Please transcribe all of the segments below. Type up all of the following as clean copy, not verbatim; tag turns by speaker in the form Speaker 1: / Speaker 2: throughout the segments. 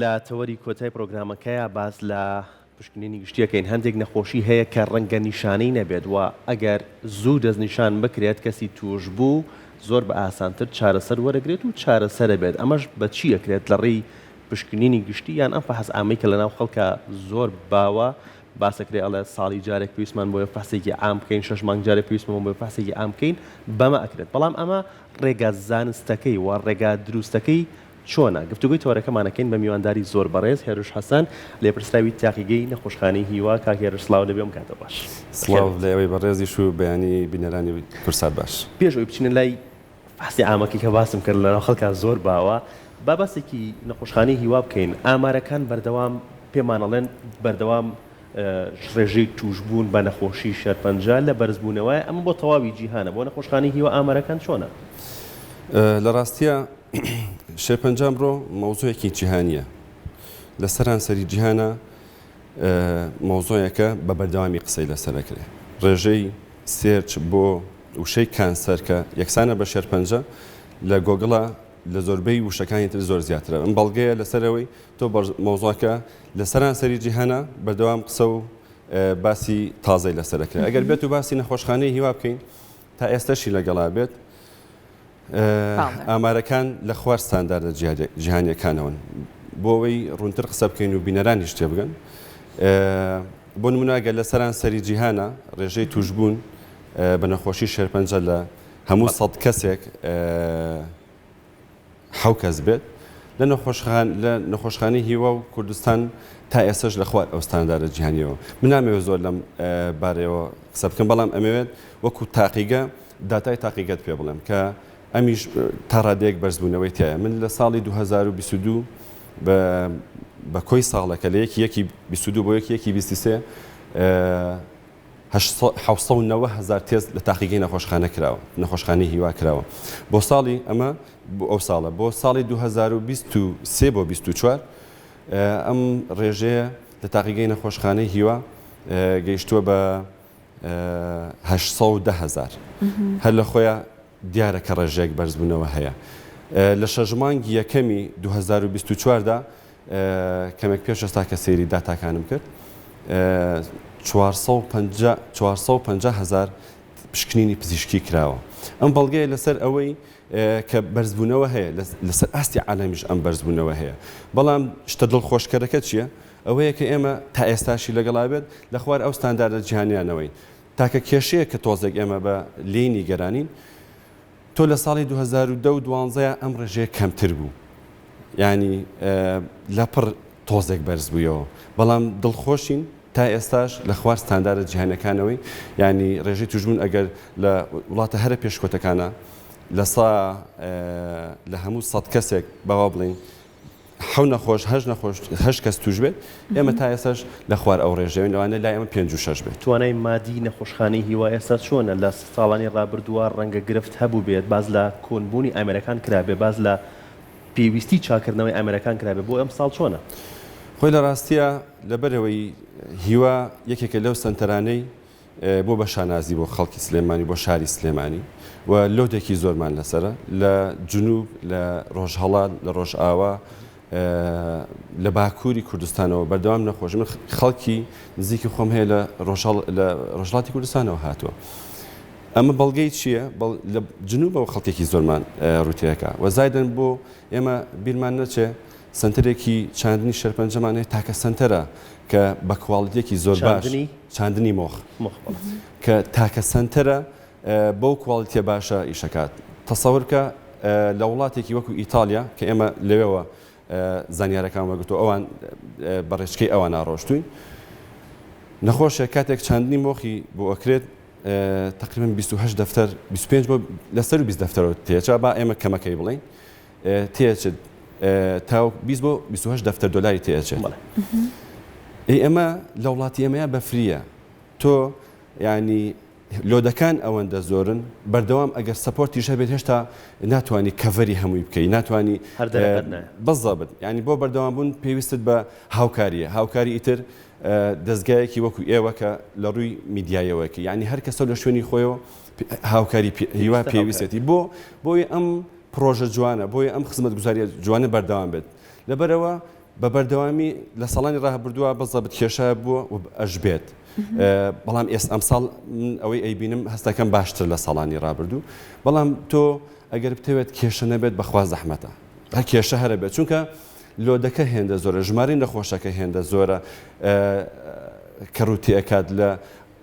Speaker 1: لە تەوەری کۆتای پرۆگرامەکەیا باس لە پشکنینی گشتی ئەکەین، هەندێک نەخۆشی هەیە کە ڕەنگە نیشانەی نەبێت و ئەگەر زوو دەستنیشان بکرێت کەسی تووشبوو زۆر بە ئاسانتر چارەسەر وەرەگرێت و چارەسەرەبێت، ئەمەش بە چی ئەکرێت لە ڕێی پشکنینی گشتی یان ئەم فەحس عامەی کە لەناو خەڵکا زۆر باوە باس ئەکرێ ئەڵێ ساڵی جارێک پێویستمان بۆیە فەحسێکی عام بکەین شەش مانگ جارێک پێویستمان بۆیە فەحسێکی عام بکەین بەمە ئەکرێت بەڵام ئەمە ڕێگا زانستەکەی و ڕێگا دروستەکەی چۆنە؟ گفتوگۆی تەوەرەکەمان ئەکەین بە میوانداری زۆر بەڕێز هێرش حەسەن، لێپرسراوی تاقیگەی نەخۆشخانەی هیوا. کاک هێرش سڵاو لێبێ ئەم کاتە باش.
Speaker 2: سڵاو لە ئێوەی بەڕێزیش و بەیانی بینەرانی کوردسات باش.
Speaker 1: پێش ئەوەی بچینە لای فەحسی عامەکەی کە باسم کرد لەناو خەڵکا زۆر باوە، با باسێکی نەخۆشخانەی هیوا بکەین. ئامارەکان بەردەوام پێمان ئەڵێن بەردەوام ڕێژەی تووشبوون بە نەخۆشی شێرپەنجە لە بەرزبوونەوەیە، ئەمە بۆ تەواوی جیهانە، بۆ نەخۆشخانەی هیوا ئامارەکان چۆنە؟
Speaker 2: لە ڕاستیا شێرپەنجە ئەمڕۆ مەوزوعێکی جیهانییە، لە سەرانسەری جیهانا مەوزوعێکە بە بەردەوامی قسەی لەسەر ئەکرێ. ڕێژەی search بۆ وشەی cancer کە یەکسانە بە شێرپەنجە لە گۆگڵا لە زۆربەی وشەکانی تر زۆر زیاترە. ئەم بەڵگەیە لەسەر ئەوەی تۆ مەوزوعەکە لە سەرانسەری جیهانا بەردەوام قسە و باسی تازەی لەسەر ئەکرێ. ئەگەر بێت و باسی نەخۆشخانەی هیوا بکەین تا ئێستەشی لەگەڵا بێت ئامارەکان لە خوار ستانداردە جیهانیەکانەوەن. بۆ ئەوەی ڕوونتر قسە بکەین و بینەرانیش تێبگەن بۆ نمونە ئەگەر لە سەرانسەری جیهانا ڕێژەی تووشبوون بە نەخۆشی شێرپەنجە لە هەموو سەد کەسێک حەو کەس بێت لە نەخۆشخان لە نەخۆشخانەی هیوا و کوردستان تا ئێستەش لە خوار ئەو ستانداردە جیهانیەوە. من نامەوێت زۆر لەم بارەیەوە قسە بکەم بەڵام ئەمەوێت وەکو تاقیگە داتای تاقیگەت پێ بڵێم کە ئەمیش تا ڕادەیەک بەرزبوونەوەی تایە. من لە ساڵی 2022 بە بە کۆی ساڵەکە لە یەکی یەکی 22 بۆ یەکی یەکی 23 790 هەزار تێست لە تاقیگەی نەخۆشخانە کراوە، نەخۆشخانەی هیوا کراوە بۆ ساڵی ئەمە بۆ ئەو ساڵە، بۆ ساڵی 2023 بۆ 24 ئەم ڕێژەیە لە تاقیگەی نەخۆشخانەی هیوا گەیشتووە بە 810 هەزار. هەر لە خۆیا دیارە کە ڕێژەیەک بەرزبوونەوە هەیە. لە شەش مانگی یەکەمی 2024 دا کەمێک پێش ئێستا کە سەیری داتاکانم کرد 450 هەزار پشکنینی پزیشکی کراوە. ئەم بەڵگەیە لەسەر ئەوەی کە بەرزبوونەوە هەیە لەسەر ئاستی عالەمیش ئەم بەرزبوونەوە هەیە. بەڵام شتە دڵخۆشکەرەکە چییە؟ ئەوەیە کە ئێمە تا ئێستاشی لەگەڵا بێت لە خوار ئەو ستانداردە جیهانیانەوەین. تاکە کێشەیەک کە تۆزێک ئێمە بە لێی نیگەرانین، تۆ لە ساڵی 2010 و دوانزە ئەم ڕێژەیە کەمتر بوو، یانی لەپڕ تۆزێک بەرز بوویەوە، بەڵام دڵخۆشین تا ئێستاش لە خوار ستانداردە جیهانیەکانەوەی، یانی ڕێژەی تووشبوون ئەگەر لە وڵاتە هەرە پێشکەوتەکانە لە سا لە هەموو سەد کەسێک با وا بڵێین حەو نەخۆش هەشت نەخۆش هەشت کەس توش بێت ئێمە تا ئێستاش لە خوار ئەو ڕێژەیەین لەوانەیە لای ئێمە پێنج و شەش بێت.
Speaker 1: توانای مادی نەخۆشخانەی هیوا ئێستا چۆنە؟ لە ساڵانی ڕابردووە ڕەنگە گرفت هەبووبێت، باس لە کۆنبوونی ئامێرەکان کرابێ، باس لە پێویستی چاککردنەوەی ئامێرەکان کرابێ، بۆ ئەمساڵ چۆنە؟
Speaker 2: خۆی لە ڕاستیا لەبەرئەوەی هیوا یەکێکە لەو سەنتەرانەی بۆ بە شانازی بۆ خەڵکی سلێمانی بۆ شاری سلێمانی و لۆدێکی زۆرمان لەسەرە لە جنوب لە ڕۆژهەڵات لە ڕۆژئاوا لە باکووری کوردستانەوە بەردەوام نەخۆش من خەڵکی نزیکی خۆم هەیە لە ڕۆژهەڵ لە ڕۆژهەڵاتی کوردستانەوە هاتووە ئەمە بەڵگەی چییە لە جنوبەوە خەڵکێکی زۆرمان ڕووتەکە وە زایدن بۆ ئێمە بیرمان نەچێ سەنتەرێکی چاندنی شێرپەنجەمان هەیە تاکە سەنتەرە کە بە کواڵیتیەکی زۆر باش چاندنی مۆخ کە تاکە سەنتەرە بەو کواڵیتیە باشە ئیشەکات تەسەور بکە لە وڵاتێکی وەکو ئیتالیا کە ئێمە لەوێوە زانیارەکان وەرگرتووە ئەوان بە ڕێچکەی ئەوان ڕۆشتوین نەخۆشێک کاتێک چاندنی مۆخی بۆ ئەکرێت تقریبا 28 دەفتەر 25 بۆ لەسەر 20 دەفتەرەوە تێچا با ئێمە کەمەکەی بڵین تێچێت تاوەکو 20 بۆ 28 دەفتەر دۆلاری تێچێت ئەی ئەمە لە وڵاتی ئێمەیە بەفریە تۆ ینی لۆدەکان ئەوەندە زۆرن بەردەوام ئەگەر سەپۆرتیش هەبێت هێشتا ناتوانانی کەڤەری هەمووی بکەی ناتوانانی بەزەبت ینی بۆ بەردەوام بوون پێویستت بە هاوکاریە هاوکاری ئیتر دەستگایەکی وەکو ئێوە کە لە ڕووی میدیایەوەکی یعنی هەر کەسە لە شوێنی خۆیەوە هاوکاری هیوا پێویستێتی بۆ بۆی ئەم پڕۆژە جوانە، بۆیە ئەم خزمەتگوزارییە جوانە بەردەوام بێت. لەبەرئەوە بە بەردەوامی لە ساڵانی ڕابردووە بە زەبت کێشە بووە و ئەشبێت بەڵام ئێست ئەمساڵ من ئەوەی ئەیبینم هەستەکەم باشتر لە ساڵانی ڕابردوو بەڵام تۆ ئەگەر بتەوێت کێشە نەبێت بەخوا زەحمەتە هەر کێشە هەرە بێت چونکە لۆدەکە هێندە زۆرە ژمارەی نەخۆشەکە هێندە زۆرە کە ڕووتی ئەکات لە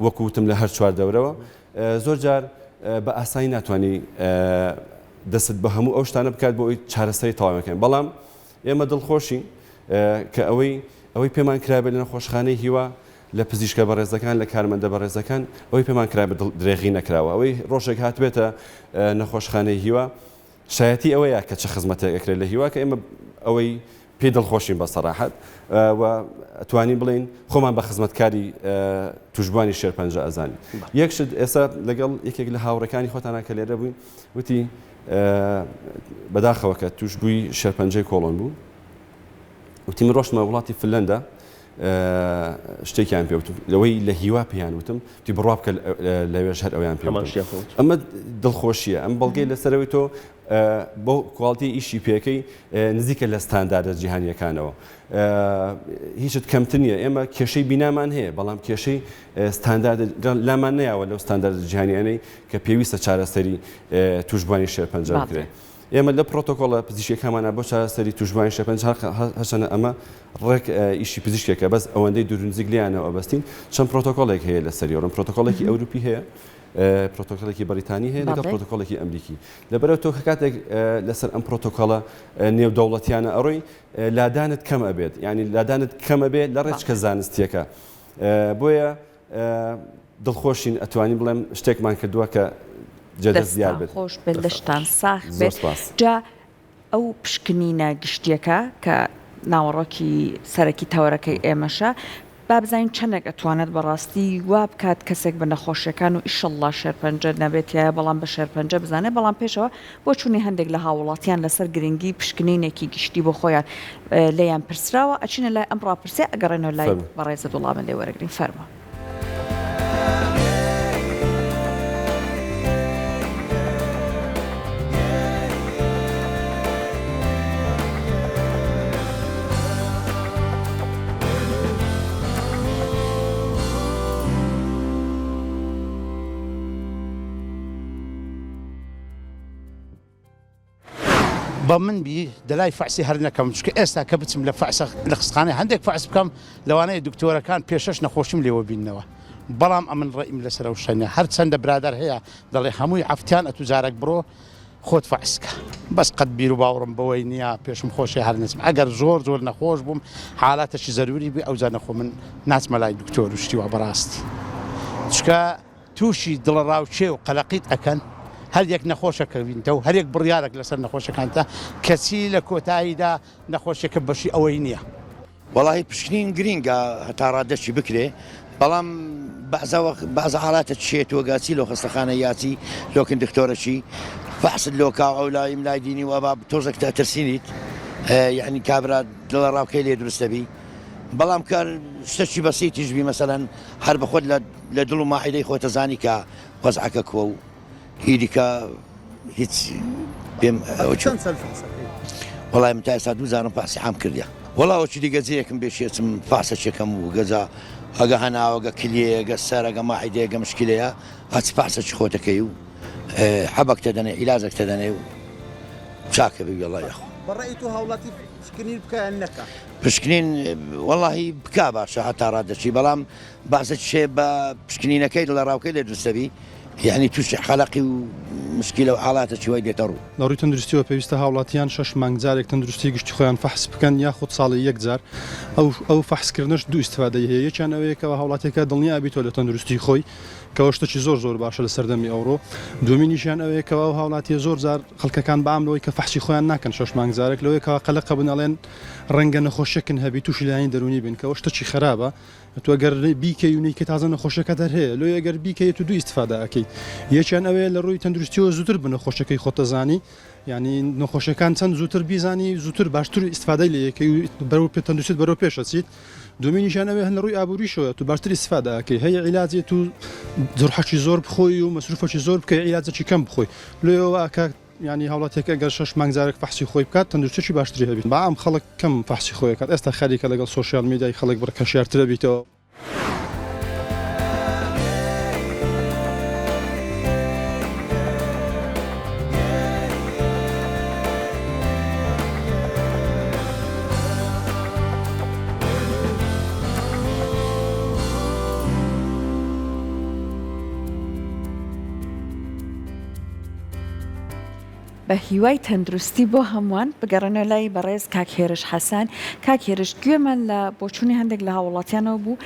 Speaker 2: وەکو وتم لە هەر چوار دەورەوە زۆر جار بە ئاسانی ناتوانانی دەست بە هەموو ئەو شتانە بکات بۆ ئەوی چارەسەری تەواوەکەن بەڵام ئێمە دڵخۆشین کە ئەوەی ئەوەی پێمان کرابێت لە نەخۆشخانەی هیوا لە پزیشکە بەڕێزەکان لە کارمەندە بەڕێزەکان ئەوەی پێمان کرابێت درێغی نەکراوە ئەوەی ڕۆژێک هاتبێتە نەخۆشخانەی هیوا شایەتی ئەوەیە کە چ خزمەتێک ئەکرێت لە هیوا کە ئێمە ئەوەی پێی دڵخۆشین بە سەراحەت و ئەتوانین بڵێین خۆمان بە خزمەتکاری توشبوانی شێرپەنجە ئەزانین یەک شت ئێستا لەگەڵ یەکێک لە هاوڕێکانی خۆتانە کە لێرە بووین وتی بەداخەوە کە توشبووی شێرپەنجەی کۆڵۆن بوو وتی من ڕۆشتمە وڵاتی فنلەندا شتێکیان پێ وتم لەوەی لە هیوا پێیان وتم تی بڕوا بکە لەوێش هەر ئەویان پێ ئەمە دڵخۆشیە ئەم بەڵگەی لەسەرەوەی تۆ بۆ کواڵتی ئیشی پێەکەی نزیکە لە ستانداردە جیهانیەکانەوە هیچت کەمتر نییە ئێمە کێشەی بینامان هەیە بەڵام کێشەی ستاندارد لامان نەیاوە لەو ستانداردە جیهانیانەی کە پێویستە چارەسەری توشبوانی شێرپەنجە بکرێت. ئێمە لە پرۆتۆکۆڵە پزیشکیەکانمانە بۆ چارەسەری توشبوانی شێرپەنجە هەرچەندە ئەمە ڕێک ئیشی پزیشکێکە بەس ئەوەندەی دوور نزیک لیانەوە ئەبەستین چەند پرۆتۆکۆڵێک هەیە لەسەری ڕم پرۆتۆکۆڵێکی ئەوروپی هەیە پرۆتۆکۆڵێکی بەریتانی هەیە لەگەڵ پرۆتۆکۆڵێکی ئەمریکی لەبەرەوە تۆ کە کاتێک لەسەر ئەم پرۆتۆکۆڵە نێودەوڵەتیانە ئەڕۆی لادانت کەم ئەبێت یعنی لادانت کەم ئەبێت لە ڕێچکە زانستیەکە بۆیە دڵخۆشین ئەتوانین بڵێم شتێکمان کردووە کە جێدەست دیار بێت.
Speaker 3: دەستتان خۆش بێت لەشتان ساخ بێت جا ئەو پشکنینە گشتیەکە کە ناوەڕۆکی سەرەکی تەوەرەکەی ئێمەشە با بزانین چەندێک ئەتوانێت بەڕاستی وا بکات کەسێک بە نەخۆشیەکان و ئیشەڵڵا شێرپەنجە نەبێت تیایە بەڵام بە شێرپەنجە بزانێت بەڵام پێشەوە بۆچوونی هەندێک لە هاووڵاتیان لەسەر گرنگی پشکنینێکی گشتی بۆ خۆیان لێیان پرسراوە، ئەچینە لای ئەم ڕاپرسیە ئەگەڕێنەوە لای بەڕێزت وڵامت لێ وەرەگرین فەرموو.
Speaker 4: بە من بی دەلای فەعسی هەر نەکەم چونکە ئێستا کە بچم لە فەعسە لە خستخانەی هەندێک فەعس بکەم لەوانەیە دکتۆرەکان پێشەش نەخۆشیم لێوە بیننەوە بەڵام ئەمن ڕێیم لەسەر ئەو شەنە هەرچەندە برادەر هەیە دەڵێ هەمووی عەفتیان ئەتوو جارەک بڕۆ خۆت فەعس کە بەس قەت بیر و باوەڕم بەوەی نییە پێشم خۆشێ هەر نەچم ئەگەر زۆر زۆر نەخۆش بووم حالاتەکی زەروری بی ئەوجا نەخۆ من ناچمە لای دکتۆر و شتی وا بەڕاستی چونکە تووشی دڵەڕاوکێ و قەلەقیت ئەکەن، هەر یەک نەخۆشەکە بینتە و هەر یەک بڕیارەک لەسەر نەخۆشەکانتە، کەچی لە کۆتاییدا نەخۆشیەکە بەشی ئەوەی نییە.
Speaker 5: وەڵاهی پشکنین گرینگە هەتا ڕادەکی بکرێ بەڵام بەعزە وەخت بەعزە حاڵاتە چێ تۆ گاچی لۆ خەستەخانە یاچی لۆکن دکتۆرەکی فەحست لۆکا ئەو لای ئەم لای دینی و ئەبا تۆزەک تەترسینیت یعنی کابرا دڵەڕاوکەی لێ دروست دەبی بەڵام کە شتەکی بەسیتیش بی مەسەلەن هەر بەخۆت لە لە دڵ و ماعیدەی خۆتە زانی کە وەزعەکە کوە و هی دیکە هیچ پێم ئەوە چۆن
Speaker 4: چەند فەحسەکەی؟
Speaker 5: وەڵای من تا ئێستا دوو جارم فەحسی عام کردیە وەڵا وەکی دی گەجەیەکم بێ شێچم فەحسەکێکەم و گەجە ئەگە هەناوەگە کلیەیەگە سەرەگە ماعیدەیەگە مشکلەیە ئەچ فەحسەکی خۆتەکەی و حەبەک تەدەنێ عیلاجەک تەدەنێ و چاکە بی وەڵا یاخوا.
Speaker 4: بە ڕەئی تۆ هاوڵاتی پشکنین بکا یان نەکا؟
Speaker 5: پشکنین وەڵاهی بکا باشە هەتا ڕادەچی بەڵام بەعزە شێ بە پشکنینەکەی دڵەڕاوکەی لێ دروست دەبی یەعنی تووشی قەلەقی و مشکیلە و حاڵاتە چی وای دێتە ڕوو.
Speaker 6: لە ڕووی تەندروستیەوە پێویستە هاوڵاتیان شەش مانگ جارێک تەندروستی گشتی خۆیان فەحس بکەن یاخود ساڵی یەک جار، ئەو ئەو فەحس کردنەش دوو ئیستفادەی هەیە یەکیان ئەوەیە کەوا هاوڵاتیەکە دڵنیا بیتەوە لە تەندروستی خۆی کەوە شتەکی زۆر زۆر باشە لە سەردەمی ئەوڕۆ، دووەمینیشیان ئەوەیە کەوا ئەو هاوڵاتیە زۆر جار خەڵکەکان بەعام لەوەی کە فەحسی خۆیان ناکەن شەش مانگ جارێک لەوەی کەوا قەلەقە بن ئەڵێن ڕەنگە نەخۆشیەکن هەبی تووشی لایەنی دەروونی بن کەوە شتەکی خەرابە تۆ گەر بیکەی و نەیکەی تازە نەخۆشیەکەت هەر هەیە لۆیە گەر بیکەی تو دوو ئیستفادە ئەکەی یەکیان ئەوەیە لە ڕووی تەندروستیەوە زووتر بە نەخۆشیەکەی خۆت دەزانی یعنی نەخۆشیەکان چەند زووتر بیزانی زووتر باشتر ئیستفادەی لێ یەکەی و بەرەو پێ تەندروستیت بەرەو پێش ئەچیت دومینیشیان ئەوەیە هەر لە ڕووی ئابووریشەوە تو باشتر ئیستفادە ئەکەی هەیە عیلاجێ تو جرحەکی زۆر بخۆی و مەسروفەکی زۆر بکەی عیلاجێکی کەم بخۆی لۆیەوە ئەکا. یانی هاوڵاتیەکە گەر شەش مانگ جارێک فەحسی خۆی بکات تەندروستیەکی باشتری هەبیت بەعام خەڵک کەم فەحسی خۆی ئەکات ئێستا خەریکە لەگەڵ سۆشیال میدیای خەڵک بڕێک هەشیارترە بیتەوە.
Speaker 3: بە هیوای تەندروستی بۆ هەمووان بگەڕێنەوە لای بەڕێز کاک هێرش حەسەن. کاک هێرش گوێمان لە بۆچوونی هەندێک لە هاووڵاتیانەوە بوو،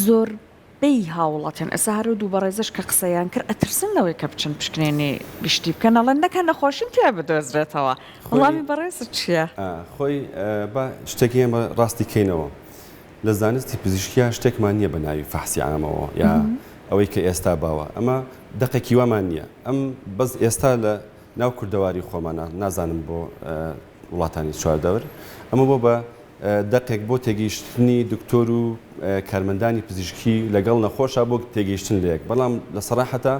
Speaker 3: زۆربەی هاووڵاتیان ئێستا هەر ئەو دوو بەڕێزەش کە قسەیان کرد ئەترسن لەوەی کە بچن پشکنینی گشتی بکەن ئەڵێن نەکا نەخۆشیم تیا بدۆزرێتەوە. وەڵامی بەڕێزت چییە؟
Speaker 2: خۆی با شتێکی ئێمە ڕاستی کەینەوە لە زانستی پزیشکیا شتێکمان نییە بە ناوی فەحسی عامەوە یا ئەوەی کە ئێستا باوە ئەمە دەقێکی وامان نییە ئەم بەس ئێستا لە ناو کوردەواری خۆمانە نازانم بۆ وڵاتانی چواردەور ئەمە بۆ بە دەقێک بۆ تێگەیشتنی دکتۆر و کارمەندانی پزیشکی لەگەڵ نەخۆشە بۆ تێگەیشتن لەیەک بەڵام لە سەراحەتە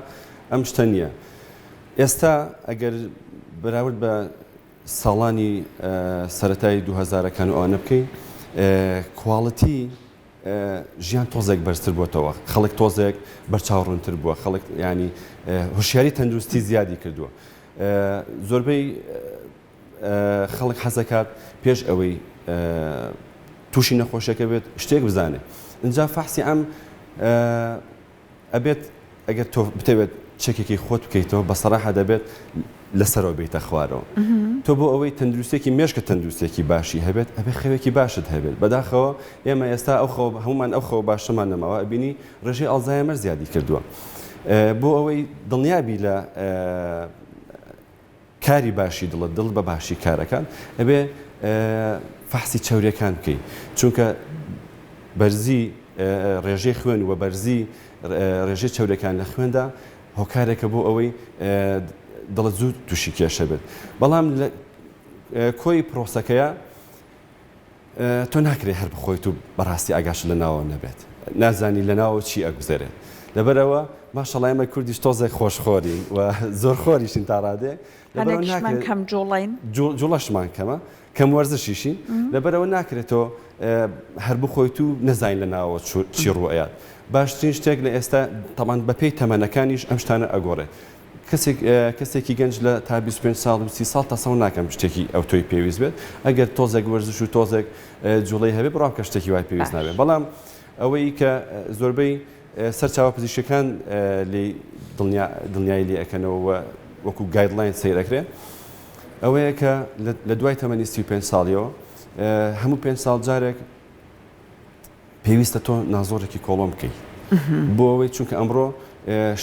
Speaker 2: ئەم شتە نییە ئێستا ئەگەر بەراورد بە ساڵانی سەرەتای دوو هەزارەکان و ئەوانە بکەی کواڵتی ژیان تۆزێک بەرزتر بۆتەوە خەڵک تۆزێک بەرچاو ڕوونتر بووە خەڵک ینی هۆشیاری تەندروستی زیادی کردووە زۆربەی خەڵک حەزەکات پێش ئەوەی تووشی نەخۆشیەکە بێت شتێک بزانێت اینجا فەحسی ئەم ئەبێت ئەگەر تۆ بتەوێت چەکێکی خۆت بکەیتەوە بە سەراحە دەبێت لەسەرەوە بێیتە خوارەوە تۆ بۆ ئەوەی تەندروستێکی مێشکە تەندروستێکی باشی هەبێت ئەبێ خەوێکی باشت هەبێت بەداخەوە ئێمە ئێستا ئەو خەوە هەمومان ئەو خەوە باشەمان نەماوە ئەبینی ڕێژەی ئەڵزایمەر زیادی کردووە بۆ ئەوەی دڵنیابی لە کاری باشی دڵت دڵت بە باشی کارەکات ئەبێ فەحسی چەوریەکان بکەی چونکە بەرزی ڕێژەی خوێن و بەرزی ڕێژەی چەوریەکان لە خوێندا هۆکارێکە بۆ ئەوەی دڵت زوو تووشی کێشە بێت بەڵام لە کۆی پرۆسەکەیە تۆ ناکرێ هەر بخۆیت و بەڕاستی ئاگاشت لە ناوەوە نەبێت نازانی لە ناوەوە چی ئەگوزەرێت لەبەرئەوە ماشەڵا ئێمە کوردیش تۆزێک خۆشخۆرین و زۆرخۆریشین تا ڕادەیەک لەبەرئەوە
Speaker 3: هەندێکیشمان
Speaker 2: ناکرێت
Speaker 3: کەم جوڵەین.
Speaker 2: جوڵەشمان کەمە کەم وەرزشیشین لەبەرئەوە ناکرێت تۆ هەر بخۆیت و نەزانی لە ناوەوە چی ڕووئەیات باشترین شتێک لە ئێستا تەبعەن بەپێی تەمەنەکانیش ئەم شتانە ئەگۆڕێت کەسێک کەسێکی گەنج لە تا 25 ساڵ و 30 ساڵ تەسەور ناکەم شتێکی ئەوتۆی پێویست بێت ئەگەر تۆزێک وەرزش و تۆزێک جوڵەی هەبێ بڕوام کە شتێکی وای پێویست نابێت بەڵام ئەوەی کە زۆربەی سەرچاوە پزیشکەکان لێی دڵنیا دڵنیایی لێ ئەکەنەوە و وەکو guideline سەیر ئەکرێ ئەوەیە کە لە دوای تەمەنی 35 ساڵیەوە هەموو پێنج ساڵ جارێک پێویستە تۆ نازۆرێکی کۆڵۆن بکەی بۆ ئەوەی چونکە ئەمڕۆ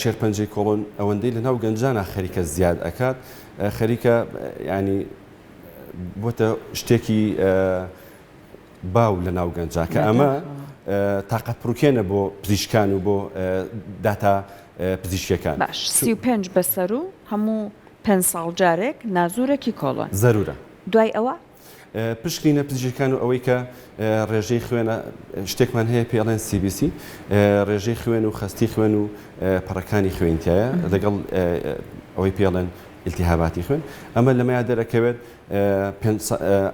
Speaker 2: شێرپەنجەی کۆڵۆن ئەوەندەی لە ناو گەنجانە خەریکە زیاد ئەکات خەریکە ینی بۆتە شتێکی باو لە ناو گەنجا کە ئەمە تاقەت پڕوکێنە بۆ پزیشکان و بۆ داتا پزیشکەکان
Speaker 3: باش 35 بەسەر و هەموو پێنج ساڵ جارێک نازورێکی کۆڵۆن
Speaker 2: زەرورە
Speaker 3: دوای ئەوە
Speaker 2: پشکنینە پزیشکیەکان و ئەوەی کە ڕێژەی خوێنە شتێکمان هەیە پێی ئەڵێن CBC ڕێژەی خوێن و خەستی خوێن و پەڕەکانی خوێن تایە لەگەڵ ئەوەی پێی ئەڵێن ئیلتیهاباتی خوێن ئەمە لەمەیا دەرەکەوێت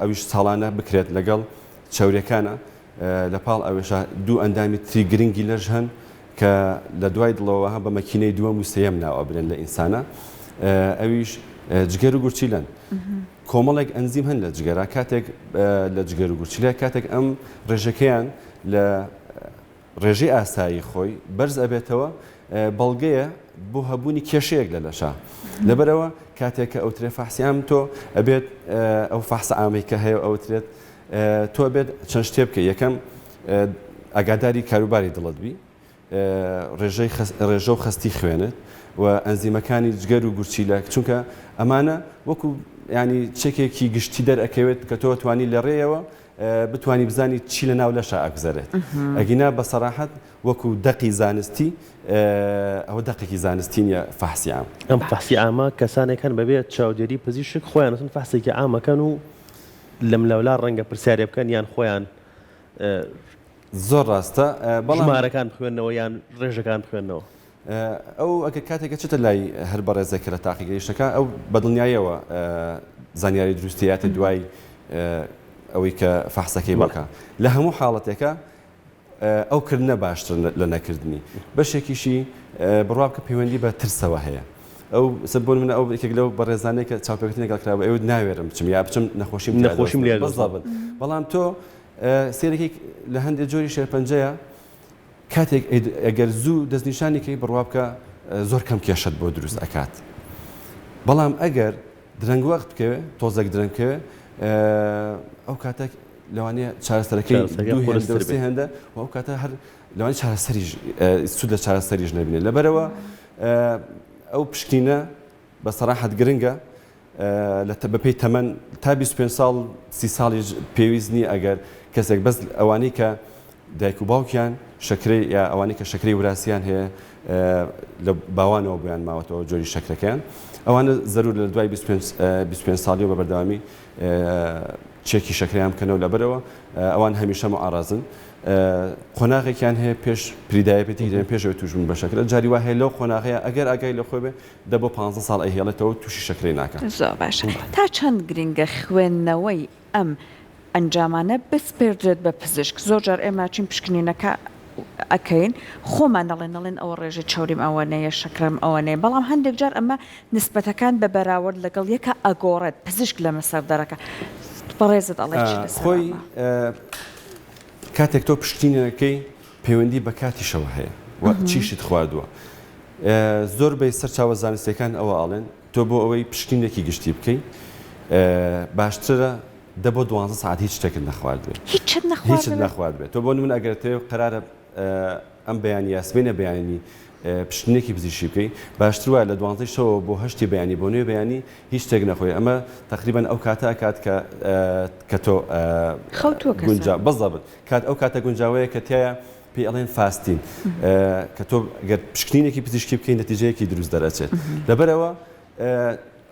Speaker 2: ئەویش ساڵانە بکرێت لەگەڵ چەورەکانە لە پاڵ ئەوێشا دوو ئەندامی تری گرنگی لەش هەن کە لە دوای دڵەوە بە مەکینەی دووەم و سێیەم ناو ئەبرێن لە ئینسانە ئەویش جگەر و گورچیلەن. کۆمەڵێک ئەنزیم هەن لە جگەرا کاتێک لە جگەر و گورچیلە کاتێک ئەم ڕێژەکەیان لە ڕێژەی ئاسایی خۆی بەرز ئەبێتەوە بەڵگەیە بۆ هەبوونی کێشەیەک لە لەشا لەبەرەوە کاتێک کە ئەوترێ فەحسی عام تۆ ئەبێت ئەو فەحسە عامەی کە هەیە ئەوترێت تۆ ئەبێت چەند شتێ بکەی یەکەم ئاگاداری کاروباری دڵت بی ڕێژەی ڕێژە و خەستی خوێنت و ئەنزیمەکانی جگەر و گورچیلە چونکە ئەمانە وەکو ینی چەکێکی گشتی دەرئەکەوێت کە تۆ توانی لە ڕێیەوە بتانی بزانی چی لە ناو لەشا ئەگوزەرێت ئەگینا بە سەراحەت وەکو دەقی زانستی ئەوە دەقێکی زانستی نیە فەحسی عام.
Speaker 1: ئەم فەحسی عامە کەسانێک هەن بەبێ چاودێری پزیشک خۆیان ئەچن فەحسێکی عام ئەکەن و لەملاولا ڕەنگە پرسیارێ بکەن یان خۆیان
Speaker 2: زۆر ڕاستە بەڵام
Speaker 1: ژمارەکان بخوێننەوە یان ڕێژەکان بخوێننەوە.
Speaker 2: ئەو ئەگەر کاتێک ئەچێتە لای هەر بەڕێزێک کە لە تاقیگەی شتەکە ئەو بە دڵنیاییەوە زانیاری دروستی یاتە دوای ئەوەی کە فەحسەکەی بکە لە هەموو حاڵەتێکە ئەو کردنە باشتر لە نەکردنی بەشێکیشی بڕوا بکە پەیوەندی بە ترسەوە هەیە ئەو سە بۆ منە ئەو یەکێک لەو بەڕێزانەی کە چاوپێکەوتنی لەگەڵ کرابوو ئەوت ناوێرم بچم یا بچم نەخۆشیم
Speaker 1: نەخۆشیم لێ
Speaker 2: بەزڵ بەڵام تۆ سێرێکی لە هەندێک جۆری شێرپەنجەیە کاتێک ئەگەر زوو دەستنیشانی کەی بڕوا بکە زۆر کەم کێشەت بۆ دروست ئەکات بەڵام ئەگەر درەنگ وەخت بکەوێ تۆزێک درەنگ بکەوێ ئەو کاتە لەوانەیە چارەسەرەکەی دوو هێندە و سێ هێندە و ئەو کاتە هەر لەوانەیە چارەسەریش سوود لە چارەسەریش نەبینێت لەبەرەوە ئەو پشکنینە بە سەراحەت گرنگە لە بەپێی تەمەن تا 25 ساڵ 30 ساڵیش پێویست نییە ئەگەر کەسێک بەس ئەوانەی کە دایک و باوکیان شەکرەی یا ئەوانەی کە شەکرەی وراسیان هەیە لە باوانەوە بۆیان ماوەتەوە جۆری شەکرەکەیان ئەوانە زەرور لە دوای 25 ساڵیەوە بە بەردەوامی چێکی شەکرەیان بکەنەوە لەبەرەوە ئەوان هەمیشە معڕازن قۆناغێکیان هەیە پێش prediabetic پێشەوەی توشبوون بە شەکرە جاری وا هەیە لەو قۆناغەیە ئەگەر ئاگای لە خۆی بێ دە بۆ پانزە ساڵ ئەیهێڵێتەوە توشی شەکرەی ناکا.
Speaker 3: زۆر باشە تا چەند گرنگە خوێندنەوەی ئەم ئەنجامانە بسپێردرێت بە پزیشک زۆر جار ئێمە ئەچین پشکنینەکە ئەکەین خۆمان ئەڵێن ئەڵێن ئەوە ڕێژەی چەوریم ئەوەنەیە شەکرەم ئەوەنەیە بەڵام هەندێک جار ئەمە نسبەتەکان بە بەراورد لەگەڵ یەکا ئەگۆڕێت پزیشک لەمە سەر دەرەکا بەڕێزت ئەڵێی چی لەسەر
Speaker 2: خۆی
Speaker 3: ئەمە؟
Speaker 2: کاتێک تۆ پشکنینەکەی پەیوەندی بە کاتیشەوە هەیە و چیشت خواردووە زۆر بەی سەرچاوە زانستیەکان ئەوە ئەڵێن تۆ بۆ ئەوەی پشکنینێکی گشتی بکەی باشترە دە بۆ دوانزە سەعات هیچ شتێکت نەخواردبێ
Speaker 3: هیچت
Speaker 2: هیچت نەخواردبێ تۆ بۆ نمونە ئەگەر تێ قەرارە ئەم بەیانی یا سبەینە بەیانی پشکنینێکی پزیشکی بکەی باشتر وایە لە دوانزەی شەوەوە بۆ هەشتی بەیانی بۆ نوێ بەیانی هیچ شتێک نەخۆی ئەمە تقریبا ئەو کاتە ئەکات کە کە تۆ
Speaker 3: خەوتووە
Speaker 2: گونجا بەزەبت کات ئەو کاتە گونجاوەیە کە تایە پێی ئەڵێن fasting کە تۆ گەر پشکنینێکی پزیشکی بکەی نەتیجەیەکی دروست دەرەچێت لەبەرەوە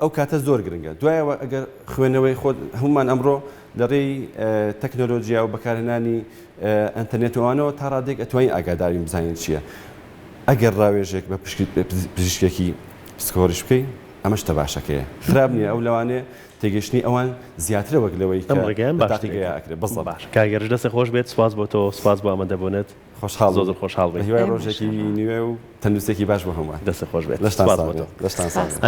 Speaker 2: ئەو کاتە زۆر گرنگە دوایەوە ئەگەر خوێنەوەی خۆت هەمومان ئەمڕۆ لە ڕێی تەکنۆلۆژیا و بەکارهێنانی ئەتەرنێت وانەوە تا ڕادێک ئەتوانین ئاگادارین بزانین چییە ئەگەر ڕاوێژێک بە پزیشکێکی پسپۆڕیش بکەی ئەمە شتە باشەکەیە خراپ نییە ئەو لەوانەیە تێگەیشتنی ئەوان زیاترە وەک لەوەی
Speaker 1: ئەم
Speaker 2: کە
Speaker 1: ڕێگایان
Speaker 2: لە
Speaker 1: باشترە
Speaker 2: تاقیگەیا ئەکرێ بزەبت.
Speaker 1: باشە کاک هێرش دەستت خۆش بێت سوپاس بۆ تۆ سوپاس بۆ ئامادەبوونت
Speaker 2: خۆشحاڵ
Speaker 1: زۆر
Speaker 2: بووم
Speaker 1: زۆر خۆشحاڵ
Speaker 2: بە
Speaker 1: بووین.
Speaker 2: هیوای
Speaker 3: ئێمەش
Speaker 2: ڕۆژێکی
Speaker 3: هەروەها.
Speaker 2: نوێ و تەندروستیەکی باش بۆ هەمووان
Speaker 1: دەستت خۆش بێت
Speaker 2: لەشتان
Speaker 1: سوپاس
Speaker 2: ساغ
Speaker 1: بۆ
Speaker 2: بێ
Speaker 1: تۆ.
Speaker 2: لەشتان ساغ
Speaker 3: سوپاس.
Speaker 2: بێ.